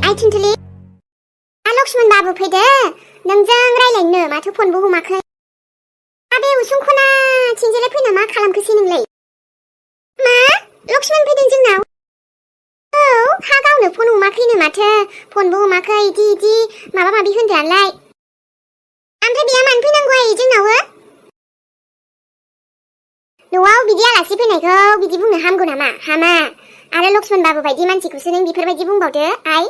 आइ थुनथुलि लक्ष्मण बाबु फैदो नोंजों रायलायनो माथो फनबो हमाखै आबे उसुं खनाथिंजाय फैना मा खालामखोसै नोंलाय मा लक्ष्मण फैदों जोंनाव औ हा गावनो फन हमाखैनो माथो फनबो हमाखै इदि माबा माबि होनदोआलाय ओमफ्राय बिया मानो फैनांगौ आइ जोंनाव न'आव बिदि आलासि फैनायखौ बिदि बुंनो हामगौ नामा हामा आरो लक्ष्मण बाबु बायदि मानसिखौसो नों बेफोरबायदि बुंबावदो आइ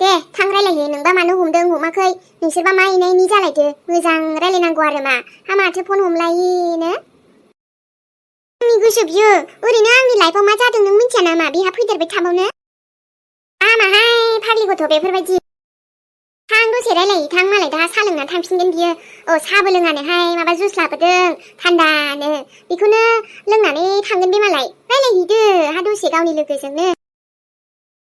दे थां रायलायनो नोंबा मानो हमदों हमाखै नोंसोरबा मा एना एनि जालायदो मोजां रायलायनांगौ आरो मा हा माथो फन हमलायोनो आंनि गोसो बियो ओरैनो आंनि लाइफआव मा जादों नों मिन्थिया नामा बिहा फैदेरबाय थाबावनो आमाहाय फाग्लि गथ' बेफोरबायदि थां दसे रायलायहैथां मालाय दा सा लोंनानै थांफिनगोन बियो साबो लोङानोहाय माबा जुस लाबोदों थान्दानो बेखौनो लोंनानै थांगोन बे मालाय रायलायहैदो हा दसे गावनि लोगोजोंनो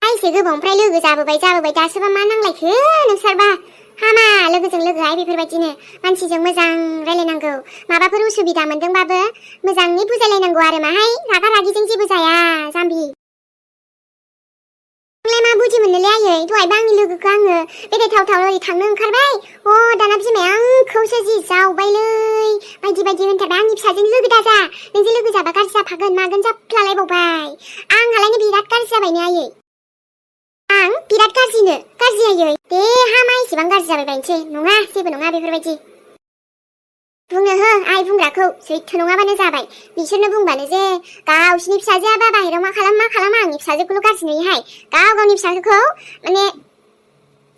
आइसे गोबावनिफ्राय लोगो जाबोबाय दासोबा मा नांलायखो नोंसोरबा हामा लोगोजों लोगोहाय बेफोरबायदिनो मानसिजों मोजां रायलायनांगौ माबाफोर उसुबिदा मोनदोंबाबो मोजाङै बुजायलायनांगौ आरो माहाय रागा रागिजों जेबो जाया जाम्बि नोंलाय मा बुजि मोननोलै आयै दहायबो आंनि लोगोखौ आङो बेरायथावथाव ओरै थांनो ओंखारबाय दाना बिमाया आंखौसो जि जावबायलै बायदि होनथारबाय आंनि फिसाजों लोगो दाजा नोंजों लोगो जाबा गाज्रि जाफागोन मागोन जाफ्लालायबावबाय आंहालायनो बिराद गाज्रि जाबायनो आयै आं बिराद गाज्रि आयै दे हामा इसेबां गाज्रि जाबाय बायनोसै नङा जेबो नङा बेफोरबायदि बुंनो हो आइ बुंग्राखौ सैथो नङाबानो जाबाय बिसोरनो बुंबानो जे गावसिनि फिसाजोआबा बाहेरायाव मा खालामा आंनि फिसाजोखौल' गाज्रि नुयोहाय गावनि फिसाजोखौ माने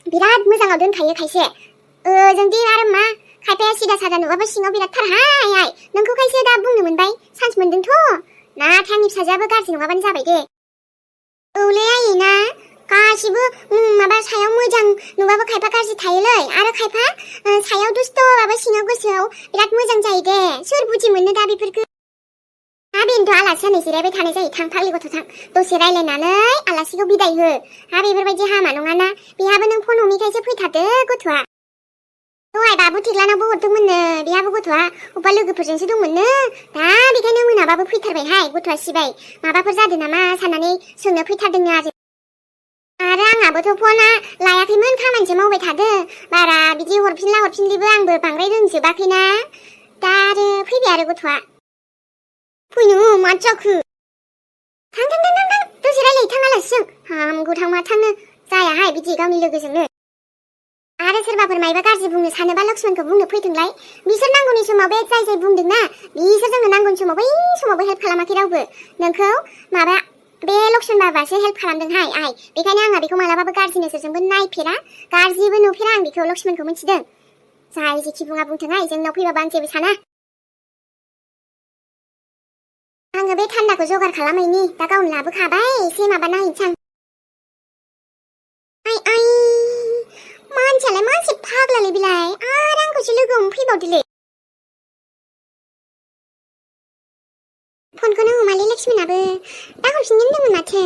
बिराद मोजाङाव दोनखायो खायसे जोंदि आरो मा खायफाया सिदा सादा नुबाबो सिङाव बिराद थारहाय आइ नोंखौ खायसे दा बुंनो मोनबाय चान्स मोनदोंथ' नाथाय आंनि फिसाजोआबो गाज्रि नङाबानो जाबाय दे औलै आयै ना गासिबो माबा सायाव मोजां नुबाबो खायफा गाज्रि थायोलै आरो खायफा सायाव दुस्थ'बाबो सिङाव गोसोआव बिराद मोजां जायो दे सोर बुजि मोननो दा बेफोरखौ बेनोथ' आलासि जानो जिरायबाय थानाय जायो थां फाग्लि गथ' थां दसे रायलायनानै आलासिखौ बिदाय हो बेफोरबायदि हामा नङाना बेहाबो नों फन हमिखायसो फैथारदो गथ'आ दहाय बाबु थिग्लानावबो हरदोंमोननो बेहाबो गथ'आ अबेबा लोगोफोरजोंसो दंमोननो दा बेखायनो मोनाबाबो फैथारबायहाय गथ'आ सिबाय माबाफोर जादों नामा साननानै सोंनो फैथारदोंनो आरो आंहाबोथ' फना लायाखैमोन खामानिसो मावबाय थादों बारा बिदि हरफिनलिबो आंबो बांद्राय रोंजोबाखैना दा आरो फैबाय आरो गथ'आ फैनो मा जाखो थां दसे रायलायहैथां आलासिजों हामगौ थां मा थांनो जायाहाय बिदि गावनि लोगोजोंनो आरो सोरबाफोर मायबा गाज्रि बुंनो सानोबा लक्ष्मणखौ बुंनो फैथोंलाय बिसोर नांगौनि समाव बे जाय बुंदोंना बिसोर जोंनो नांगौनि समाव बै समावबो हेल्प खालामाखै रावबो नोंखौ माबा बे लक्ष्मण बाबासो हेल्प खालामदोंहाय आइ बेखायनो आंहा बेखौ मालाबाबो गाज्रि नोजोरजोंबो नायफेरा गाज्रिबो नुफेरा आं बेखौ लक्ष्मणखौ मिथिदों जाय जेखि बुङा बुंथोंहाय जोंनाव फैबाबो आं जेबो साना आङो बे थान्दाखौ जगार खालामैनि दा गावनो लाबोखाबाय एसे माबाना हैनोसै आइ मानसियालाय मानसि फाग्लालै बिलाय आरो आंखौसो लोगो हमनो फैबावदोलै फनखौनो हमालै लक्ष्मणाबो दा हरफिनगोन होनदोंमोन माथो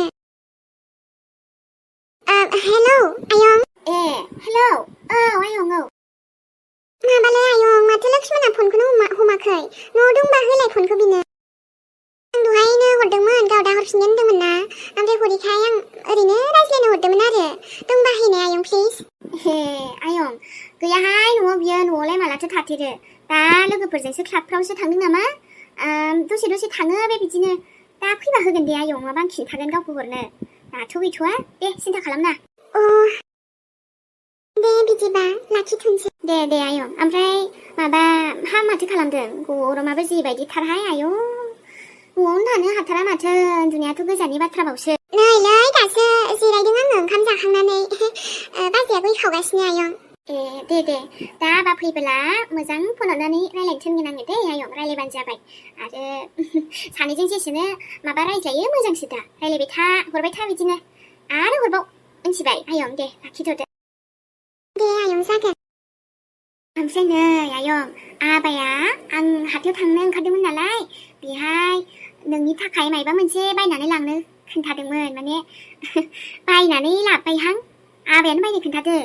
हेलौ आयं हेलौ आयं माबालै आयं माथो लक्ष्मणा फनखौनो हमाखै न'आव दंबा होलाय फनखौ बिनो आं दहायनो हरदोंमोन गाव दा हरफिनगोन होनदोंमोन ना ओमफ्राय हरिखाय आं ओरैनो रायज्लायनो हरदोंमोन आरो दंबा हैनाय आयं प्लिज आयं गैयाहाय न'आव बियो न'आवलाय मालाथो थाथेरो दा लोगोफोरजोंसो क्लाबफ्रावसो थांदों नामा दसे थाङो बिदिनो दा फैबा होगोन दे आयं माबा आं खिन्थागोन गावखौ हरनो दाथ' गैथ'आ दे सिन्था खालामना दे बिदिबा लाखिथ'नोसै दे आयं ओमफ्राय माबा माथो खालामदों गरमाबो जिबायदि थारहाय आयं न'आवनो थानो हाथारा माथो उन्दुनायाथ' गोजाननि बाथ्राबावसो नैलै दासो जिरायदों आङो ओंखाम जाखांनानै बाजैयाबो खावगासिनो आयं दे दा बा फैबोला मोजां फन हरनानै रायलायनो थिनगोन आङो दे आयं रायलायबानो जाबाय आरो सानैजों जेसेनो माबा रायज्लायो मोजांसो दा रायलायबाय हरबाय था बिदिनो आरो हरबाव मिथिबाय आयं दे लाखिथ'दो दे आयं जागोन ओमफ्राय नै आयं आबाया आं हाथायाव थांनो ओंखारदोंमोन नालाय बेहाय नोंनि थाखाय मायबा मोनसे बायनानै लांनो खोन्थादोंमोन माने बायनानै लाबोबायहां आबायानो बायनो खोन्थादो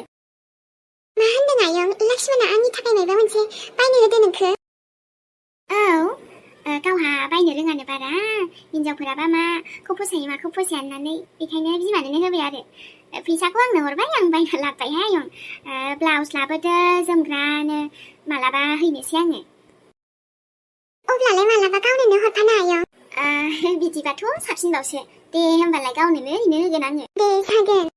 मा होनदों आयं लक्ष्मणा आंनि थाखाय मायबा मोनसे बायनो होदो नोंखो औ गावहा बायनो रोङानो बारा हिनजावफोराबा माखौ फसायो माखौ फसाया होननानै बेखायनो बिमानोनो होबाय आरो फैसाखौ आंनो हरबाय आं बायना लाबोबायहाय आयं ब्लाउस लाबोदो जोमग्रानो मालाबा हैनोसै आङो अब्लालाय मालाबा गावनोनो हरफानो आयं बिदिबाथ' साबसिनबावसो दे होमबालाय गावनोनो हैनो होगोन आङो दे जागोन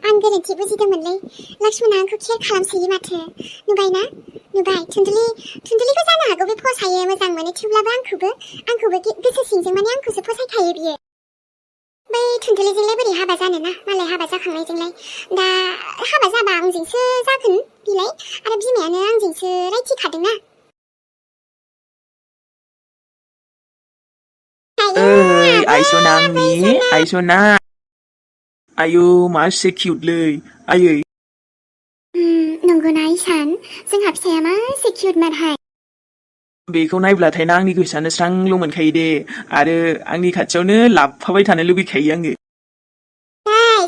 आं गोरोन्थि बुजिदोंमोनलै लक्ष्मणआ आंखौ केयार खालामसोयो माथो नुबायना नुबाय थुनथुलिखौ जानो हागौ बे फसायो मोजां मोनो थेवब्लाबो आंखौबो गोसो सिंजों माने आंखौसो फसायखायो बियो बै थुनथुलिजोंलाय बोरै हाबा जानो ना मालाय हाबा जाखांनायजोंलाय दा हाबा जाबा आंजोंसो जागोन बिलाय आरो बिमायानो आंजोंसो रायथिखादोंना आइसना आंनि आइसना आयौ मासे किउटलै आयै नंगौना इसान जोंहा फिसाया मासे किउट मारहाय बेखौ नायब्लाथाय ना आंनि गोसोआनो स्रांल' मोनखायो दे आरो आंनि खाथियावनो लाबफाबाय थानो लुबैखायो आङो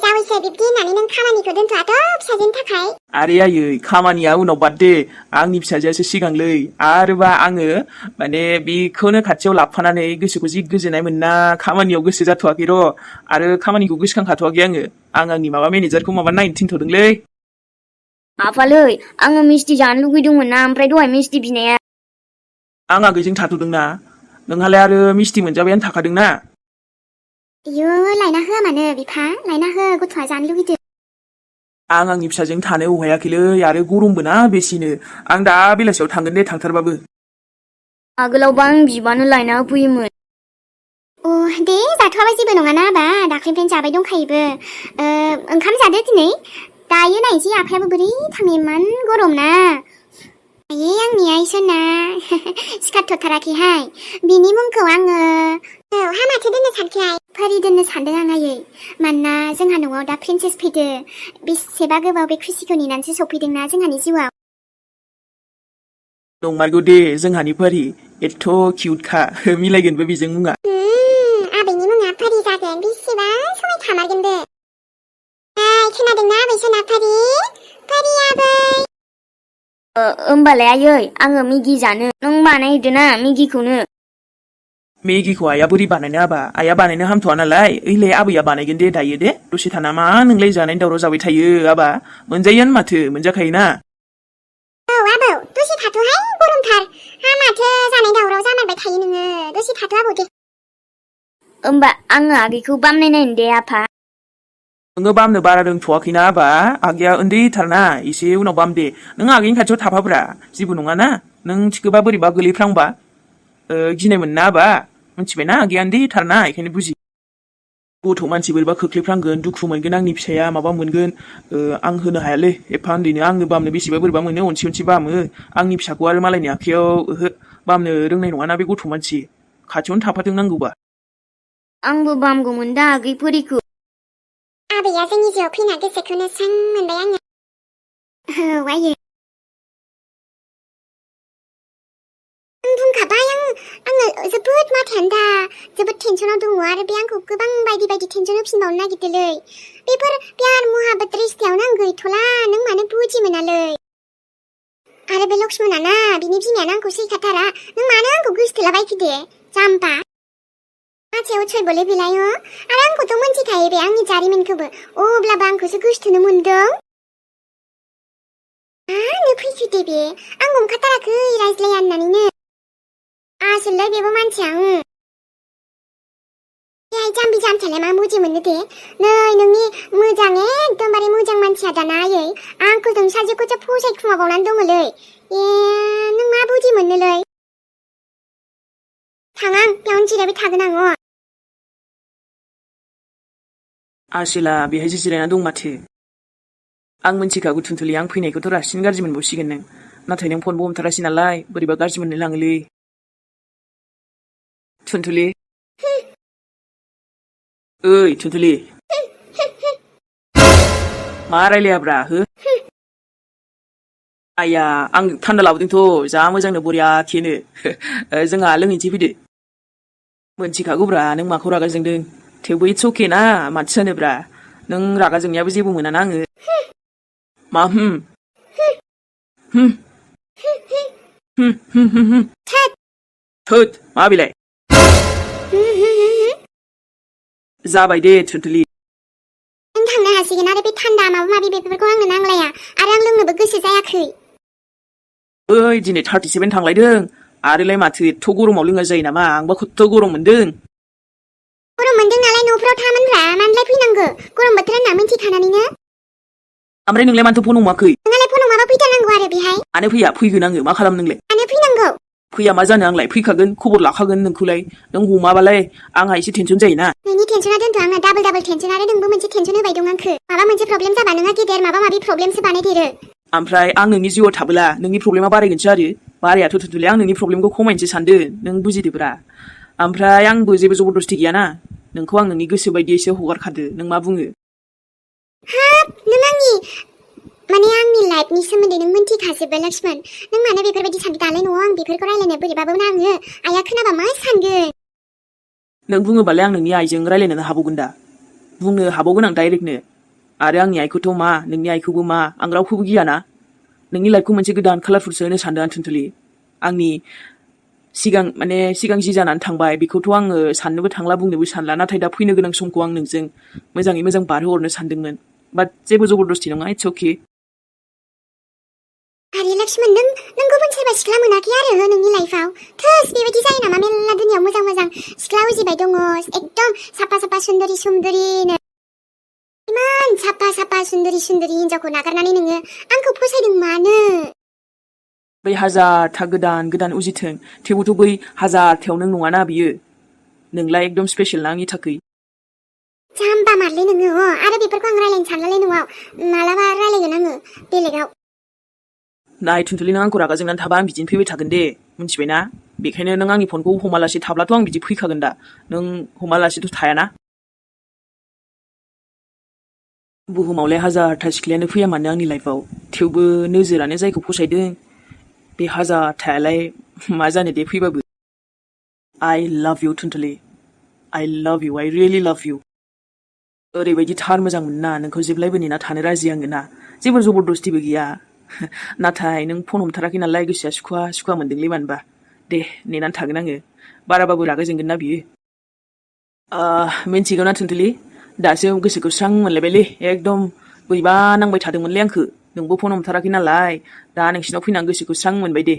जावैसो बिब्दि होननानै नों खामानिखौ दोनथ'आथ' फिसाजोनि थाखाय आरे आयै खामानिया उनाव बाद दे आंनि फिसाजोआसो सिगांलै आरोबा आङो माने बेखौनो खाथियाव लाबफानानै गोसोखौ जि गोजोननाय मोनना खामानियाव गोसो जाथ'वाखै र' आरो खामानिखौ गोसोखांखाथ'वाखै आं आंनि माबा मेनेजारखौ माबा नायनो थिनथ'दोंलै आफालै आङो मिस्टि जानो लुगैदोंमोन ना ओमफ्राय दहाय मिस्टि बिनाया आं आगैजों थाथ'दोंना नोंहालाय आरो मिस्टि मोनजाबायानो थाखादोंना आयौ लायना होआ मानो बिफा लायना हो गथ'आ जानो लुगैदों आं आंनि फिसाजों थानो अहायाखैलै आरो गरमबो ना बेसिनो आं दा बेलासियाव थांगोन दे थांथारबाबो आगोलावबा आं बिबानो लायना होफैयोमोन दे जाथ'आबा जेबो नङाना आबा दाख्लैनिफ्रायनो जाबाय दंखायोबो ओंखाम जादो दिनै दायो नायनोसै आफायाबो बोरै थाङो इमान गरम ना आयै आंनि आइसना सिखारथ'थाराखैहाय बिनि मुंखौ आङो हा माथो दोननो सानखो फारि दोननो सानदों आं आयै मानोना जोंहा न'आव दा प्रिन्सेस फैदो बेसेबा गोबाव बे खुसिखौ नेनानैसो सफैदोंना जोंहानि जिउआव नंमारगौ दे जोंहानि फारि एथ' किउटखा मिलायगोनबो बेजों मुङा आबैनि मुङा फारि जागोन बेसेबा समायखामारगोनबो खोनादोंना आबै सना फारि आबै होमबालाय आयै आङो मेगि जानो नों बानायहैदो ना मेगिखौनो मेगिखौ आइया बोरै बानायनो आइया बानायनो हामथ'आ नालाय ओइलाय आबैया बानायगोन दे दायो दे दसे थाना मा नोंलाय जानायनि दावराव जाबाय थायो आबा मोनजायोआनो माथो मोनजाखायोना आबौ दसे थाथ'हाय गरमथार माथो जानाय दावराव जामारबाय थायो नोङो दसे थाथ' आबौ दे होमबा आङो आगैखौ बामनायनायनो दे आफा नोङो बामनो बारा रोंथ'वाखैना आबा आगैया उन्दैथारना एसे उनाव बाम दे नों आगैनि खाथियाव थाफाब्रा जेबो नङाना नों थिखोबा बोरैबा गोलैफ्लांबा गिनाय मोनना आबा मिथिबायना आगैया उन्दैथारना बेखायनो बुजि गथ' मानसि बोरैबा खोख्लैफ्लांगोन दुखु मोनगोन आंनि फिसाया माबा मोनगोन आं होनो हायालै एफा उन्दैनो आंनो बामनो बेसेबा बोरैबा मोनो अनसि बामो आंनि फिसाखौ आरो मालायनि आखायाव बामनो रोंनाय नङाना बे गथ' मानसि खाथियावनो थाफाथों नांगौबा आंबो बामगौमोन दा आगै फरिखौ आबैया जोंनि जिउआव फैना गोसोखौनो स्रां मोनबाय आङो औ आयै बुंखाबाय आङो जोबोद माथायानो दा जोबोद टेनसनाव दङ आरो बे आंखौ गोबां बायदि टेनसन होफिनबावनो नागिरदोंलै बेफोर प्यार महाबत रिश्तायावनो आं गैथ'ला नों मानो बुजि मोनालै आरो बे लक्ष्मणआ ना बिनि बिमायानो आंखौ सैखाथारा नों मानो आंखौ गोसथोलाबायखो दे जाम्बा माथायाव सैबले बिलायो आरो आंखौथ' मोनथिखायो बे आंनि जारिमिनखौबो अब्लाबो आंखौसो गोसथोनो मोनदों मानो फैखो दे बे आं हमखाथाराखै रायज्लाया होननानैनो आसोललाय बेबो मानसिया जाम्बि जाम्बियालाय मा बुजि मोननो दे नै नोंनि मोजां एकदमबारे मोजां मानसिया दाना आयै आंखौ नोंसाजोखौसो फसायखुमाबावनानै दङलै नों मा बुजि मोननोलै थाङां बेयावनो जिरायबाय थागोन आङो आसोला बेहायसो जिरायना दं माथो आं मिन्थिखागौ थुनथुलि आं फैनायखौथ' रासिन गाज्रि मोनबावसिगोन नों नाथाय नों फनबो हमथारासै नालाय बोरैबा गाज्रि मोननो लाङोलै थुनथुलि ओइ थुनथुलि मा रायलायाब्रा हो आइया आं थान्दा लाबोदोंथ' जा मोजांनो बरियाखेनो जोंहा लोंहैनोसै फैदो मोनथिखागौब्रा नों माखौ रागा जोंदों थेवबो इट्स अके ना माथो जानोब्रा नों रागा जोंनायाबो जेबो मोनाना आङो मा थोद मा बेलाय जाबाय दे थुनथुलि नों थांनो हासिगोन आरो बे थान्दा माबा माबि बेफोरखौ आंनो नांलाया आरो आं लोंनोबो गोसो जायाखै ओइ दिनै 37 थांलायदों आरोलाय माथो एथ' गरमाव लोङा जायो नामा आंबा खथ' गरम मोनदों गरम मोनदों नालाय न'फ्राव थामोनब्रा मानोलाय फैनांगौ गरम बोथोर होनना मिन्थिखानानैनो ओमफ्राय नोंलाय मानोथो फन हमाखै नोंहालाय फन हमाबा फैथारनांगौ आरो बेहाय मानो फैया फैगोन आङो मा खालाम नोंलाय मानो फैनांगौ फैया मा जानो आंलाय फैखागोन खबर लाखागोन नोंखौलाय नों हमाबालाय आंहा एसे टेनसन जायोना नोंनि टेनसना दोनथ' आंना डाबल टेनसन आरो नोंबो मोनसे टेनसन होबाय दं आंखो माबा मोनसे प्रब्लेम जाबा नोंहा गेदेर माबा माबि प्रब्लेमसो बानायदेरो ओमफ्राय आं नोंनि जिउआव थाबोला नोंनि प्रब्लेमा बारायगोनसो आरो बारायाथ' थुनथुलि आं नोंनि प्रब्लेमखौ खमायनोसो सानदों नों बुजिदोब्रा ओमफ्राय आंबो जेबो जबरदस्ति गैयाना नोंखौ आं नोंनि गोसो बायदियैसो हगारखादो नों मा बुङो हाब नों आंनि लाइफनि सोमोन्दै नों मिन्थिखाजोबो लक्ष्मण नों मानो बेफोरबायदि सानदों दालाय न'आव आं बेफोरखौ रायलायनो बोरैबाबो नाङो आइया खोनाबा मा सानगोन नों बुङोबालाय आं नोंनि आइजों रायलायनो हाबावगोन दा बुंनो हाबावगोन आं डाइरेक्टनो आरो आंनि आइखौथ' मा नोंनि आइखौबो मा आं रावखौबो गियाना नोंनि लाइफखौ मोनसे गोदान कालारफुलसो होनो सानदों आं थुनथुलि आंनि सिगां जि जानानै थांबाय बेखौथ' आङो साननोबो थांला बुंनोबो सानला नाथाय दा फैनो गोनां समखौ आं नोंजों मोजाङै मोजां बारहोहरनो सानदोंमोन बाट जेबो जबरदस्ति नङा इट्स अके आरे लक्ष्मण नों गुबुन सोरबा सिख्ला मोनाखै आरो नोंनि लाइफआव थोस बेबायदि जायो नामा मेल्ला दुनियाव मोजां मोजां सिख्ला उजिबाय दङ एकदम साफा साफा सुन्दरिनो इमान साफा सुन्दरि हिन्जावखौ नागारनानै नोङो आंखौ फसायदों मानो बै हाजारथा गोदान उजिथों थेवबोथ' बै हाजारथायाव नों नङाना बियो नोंलाय एकदम स्पेशल ना आंनि थाखै जाम्बा मारलै नोङो आरो बेफोरखौ आं रायलायनो सानलाय न'आव मालाबा रायलायगोन आङो बेलेगाव नाय थुनथुलि नों आंखौ रागा जोंनानै थाबा आं बिदिनो फैबाय थागोन दे मिन्थिबायना बेखायनो नों आंनि फनखौ हमालासे थाब्लाथ' आं बिदि फैखागोन दा नों हमालासेथ' थायाना बुहुमावलाय हाजारथा सिख्लायानो फैया मानो आंनि लाइफआव थेवबो नोजोरानो जायखौ फसायदों बे हाजारथायालाय मा जानो दे फैबाबो I love you थुनथुलि I love you I really love you ओरैबायदि थार मोजां मोनना नोंखौ जेब्लायबो नेना थानो राजि आङो ना जेबो जबरदस्तिबो गैया नाथाय नों फन हमथाराखै नालाय गोसोआ सुखुवा मोनदोंलै मानोबा दे नेनानै थागोन आङो बाराबाबो रागा जोंगोन ना बियो मिन्थिगौ ना थुनथुलि दासो गोसोखौ स्रां मोनलायबायलै एकदम बोरैबा नांबाय थादोंमोनलै आंखो नोंबो फन हमथाराखै नालाय दा नोंसिनाव फैनानै गोसोखौ स्रां मोनबाय दे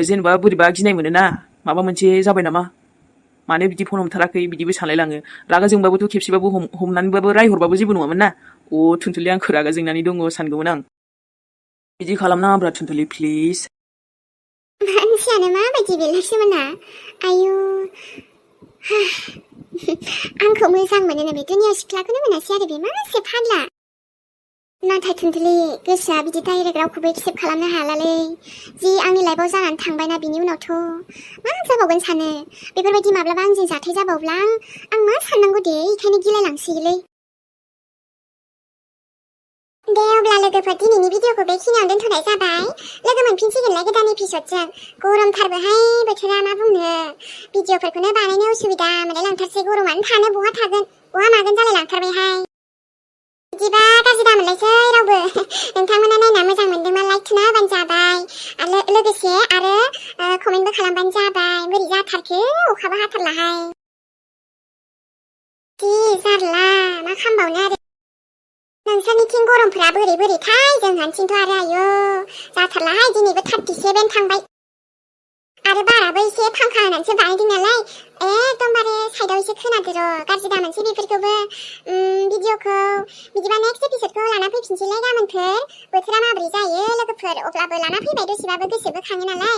जेनेबा बोरैबा गिनाय मोनोना माबा मोनसे जाबाय नामा मानो बिदि फन हमथाराखै बिदिबो सानलायलाङो रागा जोंबाबोथ' खेबसेबाबो हमनानैबाबो रायहरबाबो जेबो नङामोन ना थुनथुलि आंखौ रागा जोंनानै दङ सानगौमोन आं बिदि खालामनाङाब्रा थुनथुलि प्लिज मानसियानो माबायदि बे लक्ष्मणा आयु आंखौ मोजां मोनो बे दुनियाव सिख्लाखौनो मोनासै आरो बे मासे फाग्ला नाथाय थुनथुलि गोसोआ बिदि डाइरेक्ट रावखौबो एक्सेप्ट खालामनो हालालै जि आंनि लाइफआव जानानै थांबायना बिनि उनावथ' मा जाबावगोन सानो बेफोरबायदि माब्लाबा आंजों जाथाय जाबावब्ला आं मा साननांगौ दे बेखायनो गिलायलांसैलै दे अब्ला लोगोफोर दिनैनि भिडिअखौ बेखिनियावनो दोनथ'नाय जाबाय लोगो मोनफिनसिगोनलाय गोदान एपिसडजों गरमथारबोहाय बोथोरा मा बुंनो भिडिअफोरखौनो बानायनो उसुबिदा मोनलायलांथारसै गरमानो थानो बहा थागोन बहा मागोन जालायलांथारबायहाय बिदिबा गाज्रि दामोनलायसै रावबो नोंथांमोना नायना मोजां मोनदोंबा लाइक थुना होबानो जाबाय आरो लोगोसे आरो कमेन्टबो खालामबानो जाबाय बोरै जाथारखो अखाबो हाथारलाहाय जि जारला मा खालामबावनो आरो नोंसोरनिथिं गरमफोरा बोरैथाय जोंहानिथिंथ' आरो आयु जाथारलाहाय दिनैबो 37 थांबाय आरो बाराबो एसे फांखा होनानैसो बानायदों नालाय एकदमबारे साइडआव एसे खोनादो र' गाज्रि दामोनसै बेफोरखौबो भिडिअखौ बिदिबा नेक्स्ट एपिसडखौ लाना फैफिनसैलाय गाबोनफोर बोथोरा माबोरै जायो लोगोफोर अब्लाबो लाना फैबाय दसेबाबो गोसोबो खाङो नालाय